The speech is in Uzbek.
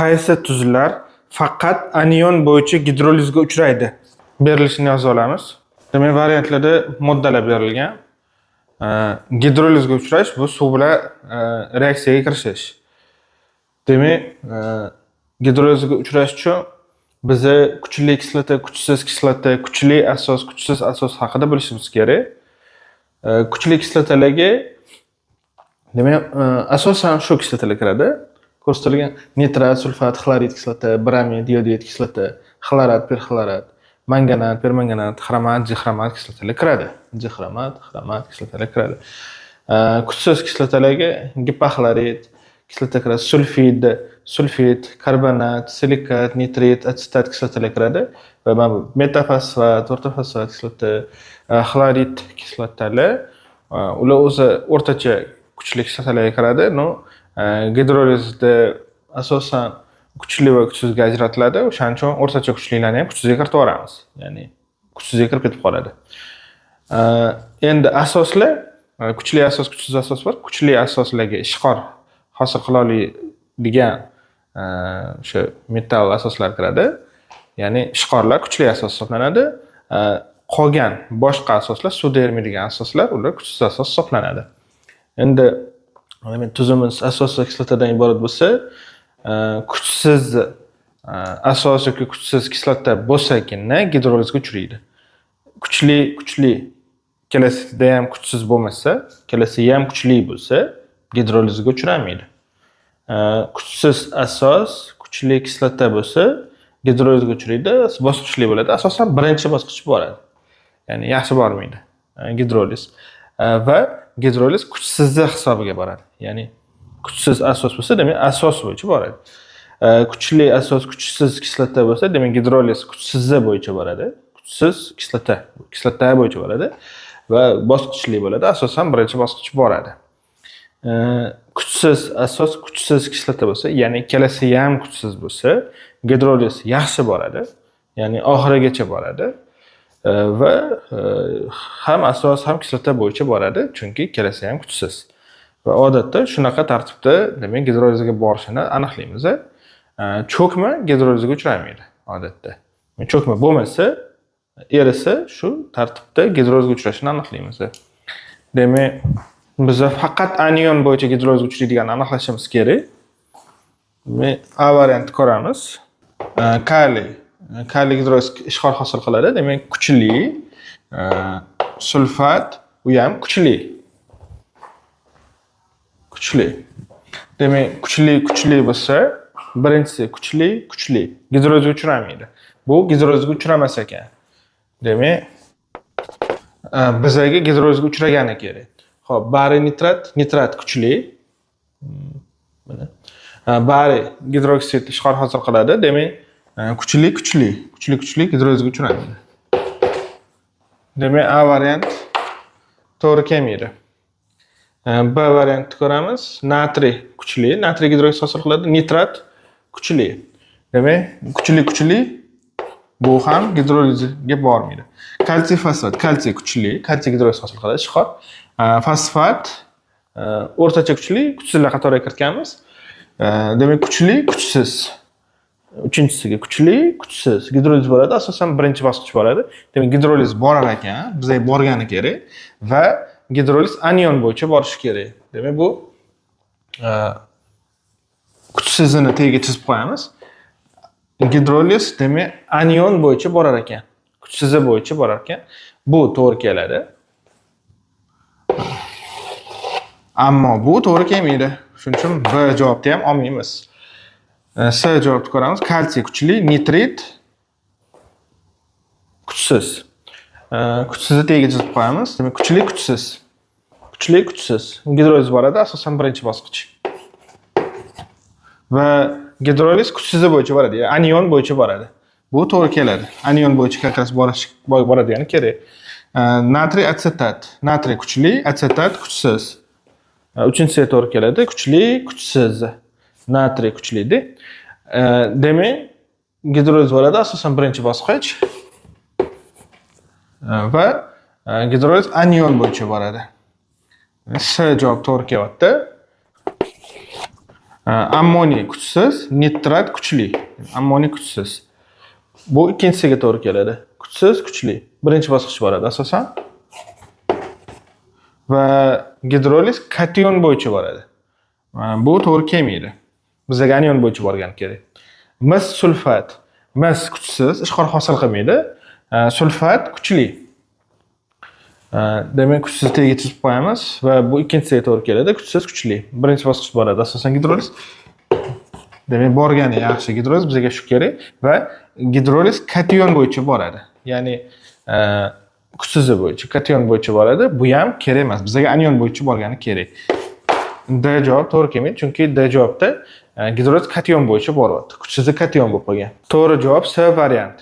Qaysi tuzlar faqat anion bo'yicha gidrolizga uchraydi? Berilishini yozib olamiz. Demak, variantlarda moddalar berilgan. Gidrolizga uchrash bu suv bilan reaksiyaga kirishish. Demak, gidrolizga uchrash uchun biza kuchli kislota, kuchsiz kislota, kuchli asos, kuchsiz asos haqida bilishimiz kerak. Kuchli kislotalarga, demak, asosan shu kislotalar kiradi. Ko'rsatilgan nitrat, sulfat, xlorid kislota, bromid, yodid kislota, xlorat, perxlorat, manganat, permanganat, xromat, dixromat kislotalar kiradi. Dixromat, xromat kislotalar kiradi. Kuchsiz kislotalarga gipoxlorid kislota kiradi, sulfid, sulfit, karbonat, silikat, nitrit, atsetat kislotalar kiradi va mana bu metafosfat, ortofosfat kislota, xlorid kislotalar, ular o'zi o'rtacha kuchli kislotalarga kiradi. Но, gidrolizda asosan kuchli va kuchsizga ajratiladi. O'shaning uchun o'rtacha kuchlilarni ham kuchsizga kiritib yuboramiz. Ya'ni kuchsizga kirib ketib qoladi. Endi asoslar, kuchli asos, kuchsiz asos bor. Kuchli asoslarga ishqor hosil qila oladigan o'sha metall asoslar kiradi. Ya'ni ishqorlar kuchli asos hisoblanadi. Qolgan boshqa asoslar, suvda erimaydigan asoslar, ular kuchsiz asos hisoblanadi. Endi demak, tuzimiz asos va kislotadan iborat bo'lsa, kuchsiz asos yoki kuchsiz kislota bo'lsagina gidrolizga uchraydi. Kuchli, kuchli ikkalasida ham kuchsiz bo'lmasa, ikkalasi ham kuchli bo'lsa, gidrolizga uchramaydi. Kuchsiz asos, kuchli kislota bo'lsa, gidrolizga uchraydi, bosqichli bo'ladi. Asosan birinchi bosqich boradi. Ya'ni yaxshi bormaydi gidroliz. Va gidroliz kuchsizni hisobiga boradi. Ya'ni kuchsiz asos bo'lsa, demak, asos bo'yicha boradi. Kuchli asos, kuchsiz kislota bo'lsa, demak, gidroliz kuchsizi bo'yicha boradi. Kuchsiz kislota, kislota bo'yicha boradi va bosqichli bo'ladi. Asosan birinchi bosqich boradi. Kuchsiz asos, kuchsiz kislota bo'lsa, ya'ni ikkalasi ham kuchsiz bo'lsa, gidroliz yaxshi boradi. Ya'ni oxirigacha boradi. Va ham asos, ham kislota bo'yicha boradi, chunki ikkalasi ham kuchsiz. Va odatda shunaqa tartibda, demak, gidrolizga borishini aniqlaymiz. Cho'kma gidrolizga uchramaydi odatda. Cho'kma bo'lmasa, erisa, shu tartibda gidrolizga uchrashini aniqlaymiz. Demak, biza faqat anion bo'yicha gidrolizga uchraydiganini aniqlashimiz kerak. Demak, A variantni ko'ramiz. Kaliy. Kaliy gidroliz ishqor hosil qiladi. Demak, kuchli, sulfat u ham kuchli. Kuchli. Demak, kuchli, kuchli bo'lsa, birinchisi kuchli, kuchli gidrolizga uchramaydi. Bu gidrolizga uchramas ekan. Demak, bizaga gidrolizga uchragani kerak. Xo'p, bariy nitrat, nitrat kuchli. Mana. Bariy gidroksid ishqor hosil qiladi. Demak, kuchli, kuchli, kuchli, kuchli gidrolizga uchramaydi. Demak, A variant to'g'ri kelmaydi. B variantni ko'ramiz. Natriy kuchli, natriy gidroksid hosil qiladi, nitrat kuchli. Demak, kuchli, kuchli, bu ham gidrolizga bormaydi. Kalsiy fosfat, kalsiy kuchli, kalsiy gidroksid hosil qiladi, ishqor. Fosfat o'rtacha kuchli, kuchsizlar qatoriga kiritganmiz. Demak, kuchli, kuchsiz. Uchinchisiga kuchli, kuchsiz. Gidroliz bo'ladi, asosan birinchi bosqich boradi. Demak, gidroliz borar ekan, bizga borgani kerak va gidroliz anion bo'yicha borishi kerak. Demak, bu kuchsizini tagiga chizib qo'yamiz. Gidroliz, demak, anion bo'yicha borar ekan. Kuchsizi bo'yicha borar ekan. Bu to'g'ri keladi. Ammo bu to'g'ri kelmaydi. Shuning uchun B javobni ham olmaymiz. S javobni ko'ramiz. Kalsiy kuchli, nitrit kuchsiz. Kuchsizni tagiga chizib qo'yamiz. Demak, kuchli, kuchsiz. Kuchli, kuchsiz. Gidroliz boradi, asosan birinchi bosqich. Va gidroliz kuchsizi bo'yicha boradi, ya'ni anion bo'yicha boradi. Bu to'g'ri keladi. Anion bo'yicha как раз borish boradigani kerak. Natriy atsetat. Natriy kuchli, atsetat kuchsiz. Uchinchisiga to'g'ri keladi. Kuchli, kuchsiz. Natriy kuchlidi. Demak, gidroliz boradi, asosan birinchi bosqich. Va gidroliz anion bo'yicha boradi. S javob to'g'ri kelyapti. Ammoniy kuchsiz, nitrat kuchli. Ammoniy kuchsiz. Bu ikkinchisiga to'g'ri keladi. Kuchsiz, kuchli. Birinchi bosqich boradi asosan. Va gidroliz kation bo'yicha boradi. Bu to'g'ri kelmaydi. Bizga anion bo'yicha borgani kerak. Mis sulfat. Mis kuchsiz, ishqor hosil qilmaydi. Sulfat kuchli. Demak, kuchsiz tagiga chizib qo'yamiz va bu ikkinchisiga to'g'ri keladi. Kuchsiz, kuchli. Birinchi bosqich boradi asosan gidroliz. Demak, borgani yaxshi gidroliz, bizga shu kerak va gidroliz kation bo'yicha boradi. Ya'ni kuchsizi bo'yicha, kation bo'yicha boradi. Bu ham kerak emas. Bizga anion bo'yicha borgani kerak. D javob to'g'ri kelmaydi, chunki D javobda gidroliz kation bo'yicha boryapti. Kuchsizi kation bo'lib qolgan. To'g'ri javob C variant.